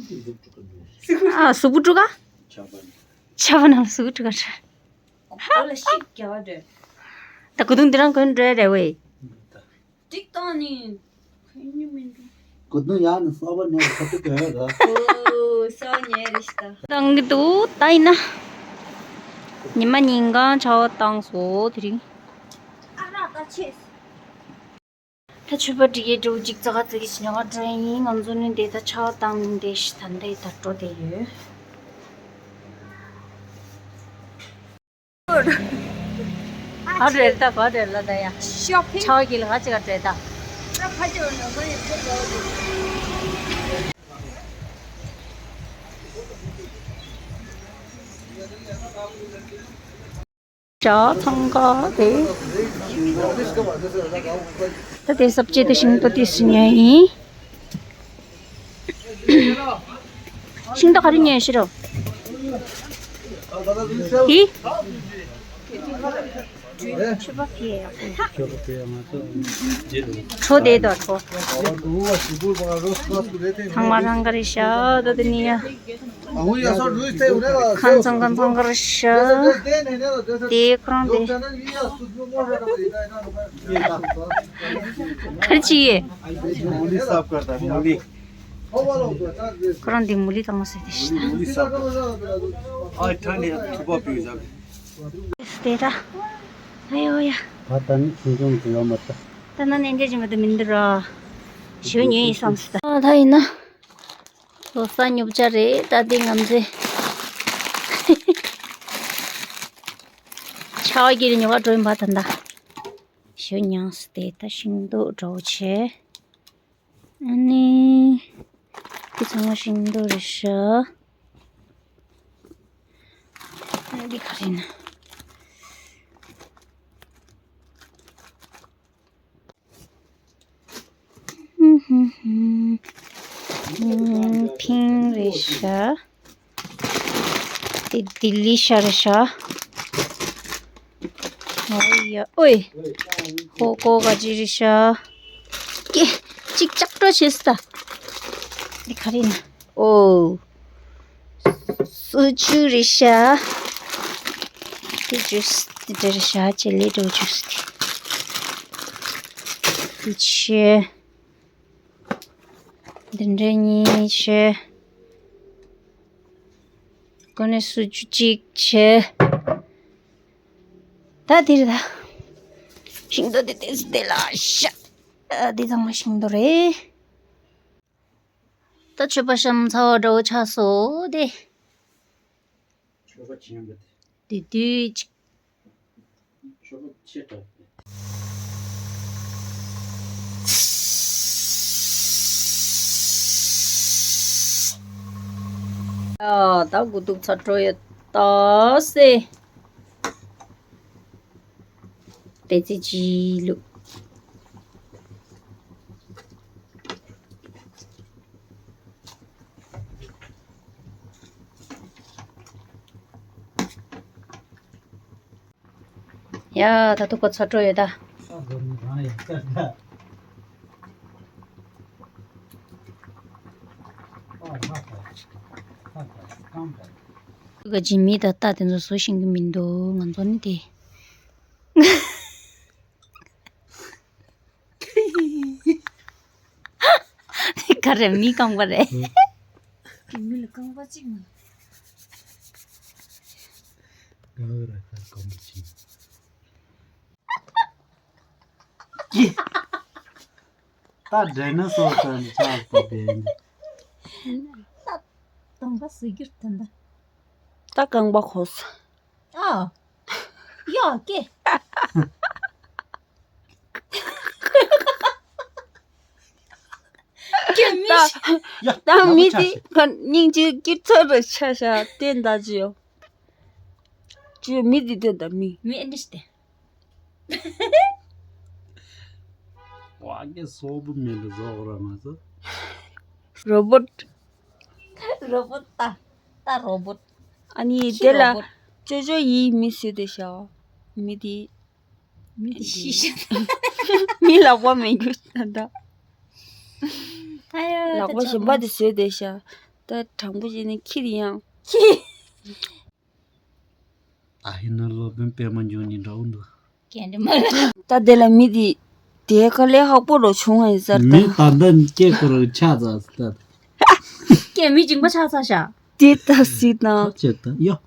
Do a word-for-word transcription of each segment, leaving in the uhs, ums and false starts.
ཨ་གཟུགས་པོ་དཀྲུག་ག་ཆ་བ་ནང་ལ་གཟུགས་པོ་དཀྲུག་ག་ཆ། ཨོ་ལ་ཤིག་རྒྱ་བ་འདྲ། ད་གོས་ཐུང་འདི་རང་གོན་འགྲོ་ཡ་རེད་བས། འགྲིག་བཏང་ནི། གོན་ནི་མི་འདུག་གོས་ཐུང་ཡག་ནི་གསར་པ་ནས་ཁ་ཐུག་གོན་ཡ་ད། ཨོ་གསར་པ་ཉོས་རེད་ཤི་ད། བཏང་གི་འདུག་ད་ཡིན་ན། ཉི་མ་ཉིན་གང་ཆར་པ་བཏང་སོང་དེ་རིང་། ཨ་རག་ད་ཆེས། ད་མཆོད་པ་སྒྲིག་ཡས་འགྲོ་གཅིག་ཙག་ཙིག་གི་ཉོ་ག་འགྲོ་ཡིན། ང་ཚོ་ནི་འདི་ད་ཆར་པ་བཏང་མིན་དེ་ཤི་ད་འདི་ད་འགྲོ་བསྡད་ཡོད། ག་འདྲ་རེད་ད་ག་འདྲ་ལ་ད་ཡ། ཤོ་པིང་། ཆར་པ་གི་ལ་ག་ཅིག་ག་འདྲ་ད། ད་ཕ་ཅོ་ནང་ང་ཡི་ཕོ་ལོ། ཇ་ཚང་ཀ་དེ། ད་དེ་སབ་ཅེ་དེ་ཤིང་ཏོག་ཏིས་ཉོས་ཡིན། ཤིང་ཏོག་ག་རེ་ཉོས་ཤི་རོ། ཧི། གྲོ་དེ་དང་གྲོ། ཚང་མ་རང་ག་རེ་ཤ་ད་དེ་ནི་ཡ། ཁང་ཚང་ཁང་ཚང་གར་ཤ། དེ་ཁོ་རང་དེ། གར་ཅི་ཡེ། ཁོ་རང་དེ་མུ་ལི་དང་མ་ཟེར་དེ་ཤི་ད། དེ་ར། ཨ་ཡོ་ཡ། ད་ད་ནི་ཆུང་ཆུང་དུ་ཡོད་མ་ད། ད་ན་ནན་ཏན་ཅི་མ་ད་མིན་འདུག་ར། ཞོ་ཉོས་ཡིན་བསམ་སི་ད། ཨ་ད་ཡིན་ན། ལོ་གསར་ཉོ་བྱ་རེད་ད་འདི་ང་ཚོས། ཆར་པ་གི་ཉོ་ག་འགྲོ་ཡིན་པ་ད་ད། ཞོ་ཉངས་སི་དེ་ད་ཤིང་ཏོག་འདྲ་བོ་བྱས། ཨ་ནི། འདི་ཚང་མ་ཤིང་ཏོག་རེད་ཤག་ཨ་འདི་ག་རེ་ན། ཧུམ་ཧུམ་ཧུམ། ཕིང་རེད་ཤག་འདི་ལྡི་ལི་ཤ་རེད་ཤག་ཨོ་ཡ་ཨོའི། ཧོ་ཀོ་ག་ཅི་རེད་ཤག་ཀེ། ཅིག་ལྕགས་སྒྲོག་བྱེད་སྲིད་ད། འདི་ག་རེ་ཡིན་ན། ཨོ། སུ་ཇུ་རེད་ཤག་འདི་ཇུས་འདི་འདྲ་རེད་ཤག་ཅེ་ལི་འདྲ་བོ་ཇུས་འདི། འདི་ཆེ། འདི་འདྲ་གཉིས་བྱས། ཀོ་ནས་སུ་ཇུ་གཅིག་བྱས། ད་འདིར་ད། ཤིང་ཏོག་དེ་དེ་དེ་ལ་ཤ། ཨ་འདི་ཚང་མ་ཤིང་ཏོག་རེད། ད་མཆོད་པ་བཤམས་ཚར་བ་འདྲ་བོ་ཆགས་སོང་དེ། མཆོད་པ་བྱེད་ཡོང་གི་དེ། དེ་དུས་ཅིག་ཆོག་ཆེ་དྲགས། ཨ་ད་དགུ་ཐུག་ཚ་དྲོ་ཡོད་ད་སེ། དེ་ཚེ་ཅི་ལུག་ཡ་ད་ཐུག་པ་ཚ་དྲོ་ཡོད་ད། ག་ཇི་མི་ད་ལྟ་དེ་ཚོ་བཟོ་ཤེས་ཀྱི་མི་འདུག་ང་ཚོ་ནི་དེ། ག་རེ་མི་རྐང་པ་རེད། མི་ལ་རྐང་པ་གཅིག་མ། ག་རེ་རྐང་པ་གཅིག་ད་འདྲེ་ན་སོ་སོ་ནི་ཆགས་པ་དེ། ད་རྐང་པ་ཟེར་རྒྱུར་ད་ད། ད་རྐང་པ་གོ་ས། ཨ། ཡ་ཀེ། ཀེ་མི་ཤི། ད་མི་དེ་སྙིང་རྗེ་སྐྱིད་ཚོད་རེ་ཆ་ཤ་བསྟན་ད་ཅི་ཡོ། ཅི་མི་དེ་བསྟན་ད་མི། མི་ཨེ་འདྲ་ཞིག་བསྟན། ཝ་ཀེ་སོ་བུ་མེ་ལ་ཟོག་ར་མ་ཟོ། རོ་བོ་ཊི། རོ་བོ་ཊི་ད། ད་རོ་བོ་ཊི། ཨ་ནི་ཁྱི་དེ་ལ་རོ་བོ་ཊི། ཅོ་ཅོ་ཡིས་མི་བཟོས་ཏེ་ཤ། མི་དེ། མི་དེ་ཤི་ཤི། མི་ལག་པ་མེད་རྒྱུ་ད་ད། ཨ་ཡ། ལག་པ་གཞན་པ་དེ་བཟོས་ཏེ་ཤ། ད་དྲང་པོ་བྱས་ན་ཁྱི་རེད་ཡང་། ཁྱི། ད་ཧི་ན་སློབ་དཔོན་པད་མ་འབྱུང་གཉིས་འདྲ་བོ་འདུག་གན་འདྲ་མ་རེད། ད་དེ་ལ་མི་དེ་དེ་ག་ལས་ཧ་པོ་རོ་བྱུང་བ་ཡིན་ས་ད། མི་ད་ལྟ་སྐད་ཁོ་རང་ཆགས་ཚར་ད། སྐད་མི་སྦྱིན་པ་ཆགས་ཚར་ཤག་དེ་ལྟ་སྲིད་དང་། ཁོ་ཆེ་ད་ཡ།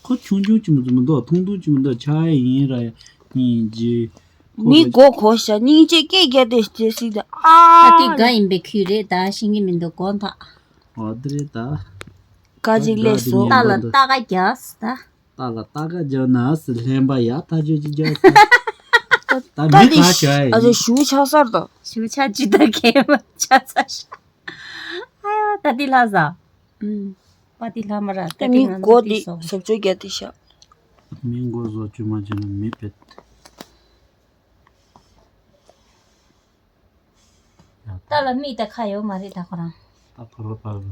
ཁོ་ཆུང་ཆུང་ཅི་མི་འདུག་མི་འདུག་ཐུང་ཐུང་ཅི་མི་འདུག་ཆགས་ཡ་ཡིན་ར་ཡིན་གྱི། མི་མགོ་གོ་ཤ་སྙིང་རྗེ་སྐད་རྒྱག་དེ་དེ་སྲིད་དེ་ཨ། ད་དེ་དགའ་ཡིན་པའི་ཁུལ་རེད་ད་ཤེས་ཀྱི་མི་འདུག་དགོངས་དག་འོ་དེ་རེད་ད། དགའ་ཅིག་ལས་སོ། རྟ་ལ་རྟ་ཀ་རྒྱག་ད། རྟ་ལ་རྟ་ཀ་རྒྱག་ན་སི་ལྷན་པ་ཡ་ཐ་ཆོད་ཅིག་རྒྱག་ད། ད་མི་ག་ཤ་ཡ་ཨ་ཅོ་ཞུ་ཆགས་སར་དང་། ཞུ་ཆགས་ཅི་ད་གེ་མ་ཆགས་ས་ཤ། ཨ་ཡ་ད་དེ་ལྷ་ས། ཨུམ། པ་ཏི་ལྷ་མ་ར་ད་མི་ཏི་ང་མགོ་ཚོ་དེ་ཏི་སོ། ཟབ་ཆོས་རྒྱ་དེ་ཤ། མི་མགོ་བཟོ་བཅུ་མ་བྱས་ན་མི་བེད། ད་ལ་མི་ད་ཁ་ཡོད་མ་རེད་ད་ཁོ་རང་། ད་ཁོ་རོ་ད་ལ་མ།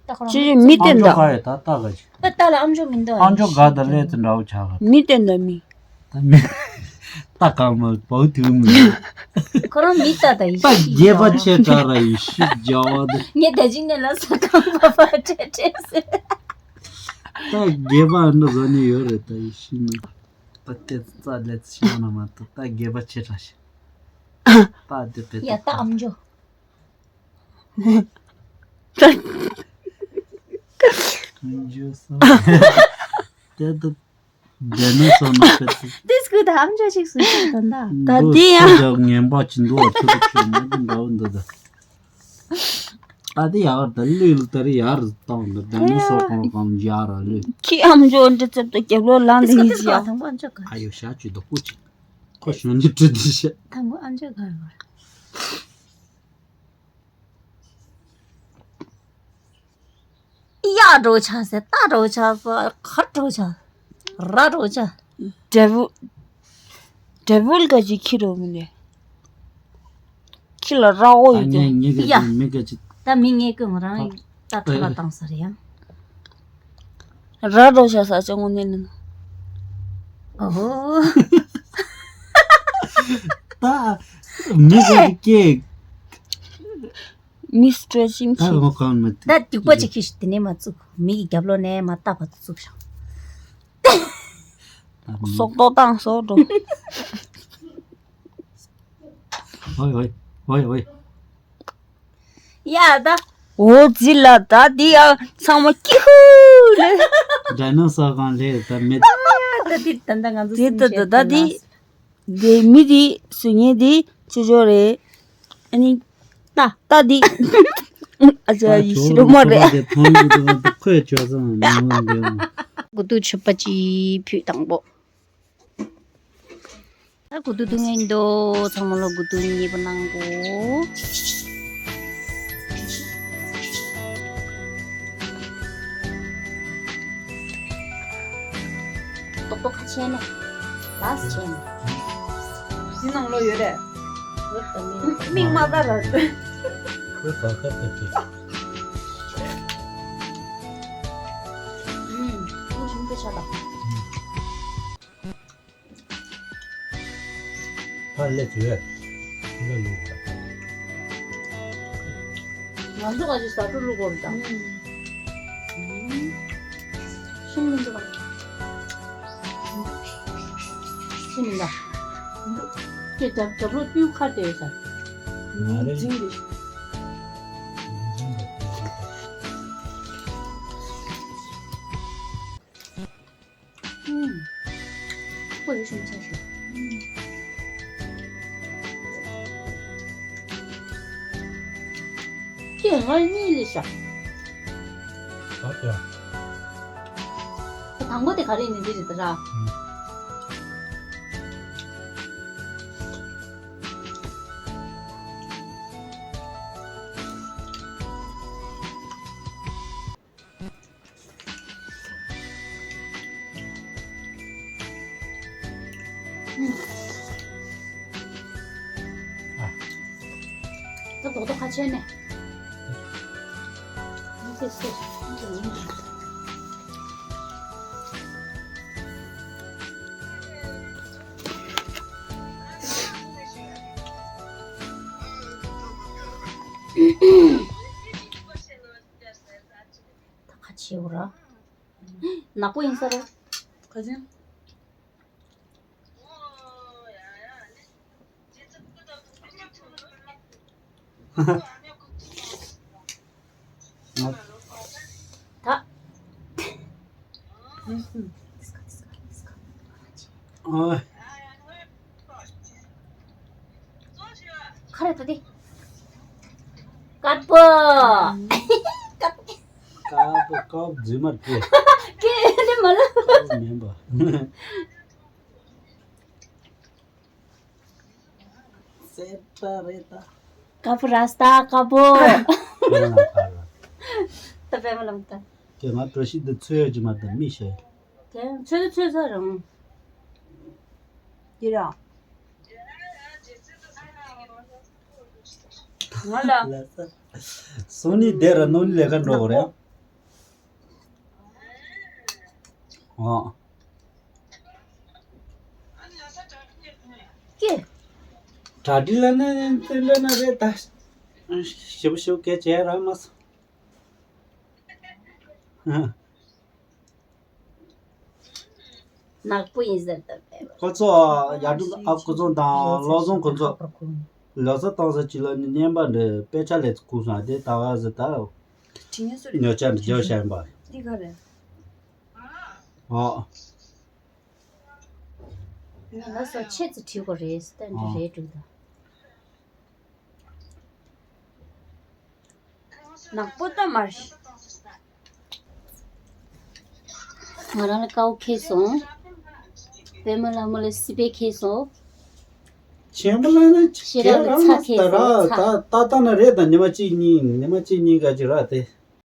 ད་ཁོ་རང་ཅི་ཡོད་མི་ཨམ་བསྟན་ཅོག་དང་ག་ཡོད་ད་ལྟ་ག་ཅི། ད་ལ་ཨམ་ཅོག་མི་འདུག་ཨམ་ཅོག་ག་ད་ལས་དེ་འདྲ་བོ་ཆགས་ག་མི་བསྟན་དང་མི། ད་མི། ད་གང་མ་བའུ་ཐུག་མི། ཁོ་རང་མི་ལྟ་ད་ཡིན་ད་ཤི་རྒྱས་པ་ཆེ་དྲགས་ར་ཡིན་ཤི་རྒྱ་བ་དེ། ངས་ད་ཅིག་ནས་ལ་ས་ཁང་པ་པ་ཁྲེ་ཁྲེ་ཟེར། ད་རྒྱས་པ་འདི་བཟོ་ནི་ཡོད་རེད་ད་ཡིན་ཤི་མི། ད་དེ་རྩ་ལས་ཤི་མ་ན་མ་ད་ད་རྒྱས་པ་ཆེ་དྲགས་ཤི། ད་དེ་དེ་ཡ་ད་ཨམ་ཅོག་ཨམ་ཅོག་སོ། དེ་ད། དེ་ནས་སོང་ན་ཕེབས་ཏེ། དེ་སྐུ་དམ་བཅའ་ཞིག་སུ་ཞིག་དང་ད། ད་འདི་ཡང་ཁོ་ངན་པ་ཅི་འདུག་ཨ་ཁྱོད་ཀྱི་ཁྱོད་མེད་དུ་འདྲ་བོ་འདུག་ད། ད་དེ་ཡག་ད་ལུས་ལ་ད་རེ་ཡར་བཏང་ད་དེ་ནས་སོ་གང་གང་ཡར་ལུས། ཁྱི་ཨམ་ཅོག་འདི་ཚབ་ཏུ་རྒྱབ་ལོག་ལངས་དེ་ཡིན་ཅི་ཡ། དང་པོ་ཨམ་ཅོག་ག་ཨ་ཡོ་ཤ་ཅུ་དོ་ཀུ་ཅི། ཁོ་གཞོན་ནི་བྲི་དི་ཤ། དང་པོ་ཨམ་ཅོག་ག་རེད་བ། གཡག་འགྲོ་ཆགས་ཟེར། རྟ་འགྲོ་ཆགས་ཟེར། ག་འགྲོ་ཆགས། ར་འགྲོ་ཆགས། འབྲས་བུ། འབྲས་བུ་ག་ཅིག་ཁྱི་རོ་མི་ནས། ཁྱི་ལ་ར་འོ་ཡོད་དེ། ངས་ངས་ག་ཡ། ཅིག་མི་ག་ཅིག་ད་མི་ངས་ཀྱི་ང་རང་ད་ཁྲ་ལ་བཏང་ས་རེད་ཡ། ར་འགྲོ་ཆགས་ཟེར་ཅང་ངོ་ནས་ནི། ཨོ། ད་མི་ག་ཅིག་སྐད། མི་སི་ཊྲེ་ཆིང་ད་ཆེ། ངོ་གང་མི་ད་སྡིག་པ་ཅིག་ཁྱི་ཞིག་དེ་ནས་མ་བཙུགས། མི་གི་རྒྱབ་ལོགས་ནས་མ་བཏགས་པ་བཙུགས་ཤག་ད་མི་སོག་ཏོག་བཏང་སོག་འགྲོ། ཨོའི་ཨོའི་ཨོའི་ཨོའི། ཡ་ད། འོ་ཛི་ལ་ད་འདི་ཡང་ཚང་མ་ཀི་ཧུ་ལེ། དགྲ་ནག་ས་གང་ལས་ད་མེད། ད་འདི་ད་ད་ང་ཚོ་དེ་ད་ད་ད་འདི། དེ་མི་དེ་སུ་ཉེ་དེ་ཅོ་ཅོ་རེད། ཨ་ནི། ཏ་ཏ་དེ། ཨ་ཅག་ཡི་ཤི་རུ་མ་རེད། ཁོས་ཅོ་སང་མི་མང་འདེམ། དགུ་ཐུག་མཆོད་པ་ཅིག་ཕུད་དང་པོ། ད་དགུ་ཐུག་ཐུག་ངེས་འདུག་ཚང་མ་ལ་དགུ་ཐུག་གཉིས་པ་གནང་གོ། ཏོག་ཏོག་ཁ་ཕྱེ་ནས། ལགས་ཕྱེ་ནས། འདི་ནང་ལོ་ཡོད་རེད། མིག་མ་ལྟ་ར། ཁོས་ད་ཁ་ཐབས་ཀྱིས། ཨུམ། ཁོ་ཞིམ་པོ་ཆགས་པ། ཕར་སླེབས་བྱོས། ཕར་སླེབས་ལུགས། ང་ཚོ་ག་ཅིག་ཟ་འཕྲུ་བླུག་དགོས་རེད་ད། ཤིང་མི་འདུག་ཤིང་མི་འདུག་ཁྱེད་རྒྱབ་རྒྱབ་ལོགས་སྤུས་ཁ་བལྟས་ཡོད་ས། ང་རེད། འཛིང་གི་ཨུམ། ཁོ་ཡོད་ཤིང་ཆ་ཤོག་ཁྱེད་ང་གཉིས་ལས་ཤག་ད་ལྟ། ད་དང་པོ་དེ་ག་རེ་ཡིན་ནི་འདི་རེད་ད་ར། ཨུམ། ད་རྡོག་རྡོག་ཁ་ཕྱེ་ནས། ནག་པོ་ཡིན་ས་རེད། ག་ཚོད། ད། ཨ། ཁ་རེ་ད་དེ། དཀར་པོ། དཀར་པོ། དཀར་པོ་དཀར་པོ་རྫུན་མ་སྐད། སྐད་དེ་མ་ལ། དཀར་པོ་མིན་པ། སེ་ཏྲ་རེ་ད། དཀར་པོ་ར་སྟ་དཀར་པོ། ཁྱེད་ལ་ཁ་ར། ད་པད་མ་ལམ་ད། དེ་ང་བཀྲ་ཤིས་འདི་ཚོས་ཡ་ཅི་མ་ད་མི་ཤེས། དེ་ཚོས་དུ་ཚོས་ས་རང་། འདི་ར། ང་ལ། སོ་ནི་དེ་ར་ནོ་ནི་ལས་ཀ་འགྲོ་གི་རེད། ཨོ། ཀྱེ། གྲ་སྒྲིག་ལ་ནི་ཏན་ཏན་ན་རེད་ད། ཞིབ་ཞིབ་སྐད་ཆ་རག་མ་སོང་། ནག་པོ་ཡིན་ཟེར་ད་པས། ཁོ་ཚོ་ཡར་འགྲོ་ཨ་ཁོ་ཚོ་དང་བློ་བཟང་ཁོ་ཚོ་ལོ་གསར་གཏོང་ས་ཅི་ལ་ནི་བརྙན་པ་འདྲ་དཔེ་ཆ་ལས་ཁུག་སོང་དེ་ད་ག་ཟེར་ད། ཉོ་ཆ་འདྲ་རྒྱག་བྱས་པ། འདི་ག་རེད། ཨོ། ང་ལ་སོ་ཆེད་ཙི་བྲིས་དགོས་རེད་ཟེར་ད་འདྲ་རེད་འགྲོ་ད། ནག་པོ་ད་མར། ང་རང་ལ་དཀར་པོ་ཁེལ་སོང་། པད་མ་ལྷ་མོ་ལ་སི་པན་ཁེལ་སོང་། ཆེན་པོ་ལ་ནི་ཤེས་རབ་ལ་ཁེལ་རང་མ་ཚ་ཁེལ་ད་ར་སོང་ཚ། ད་ད་ད་ན་རེད་ད་ཉི་མ་གཅིག་གཉིས་ཉི་མ་གཅིག་གཉིས་ག་ཅིག་ར་དེ།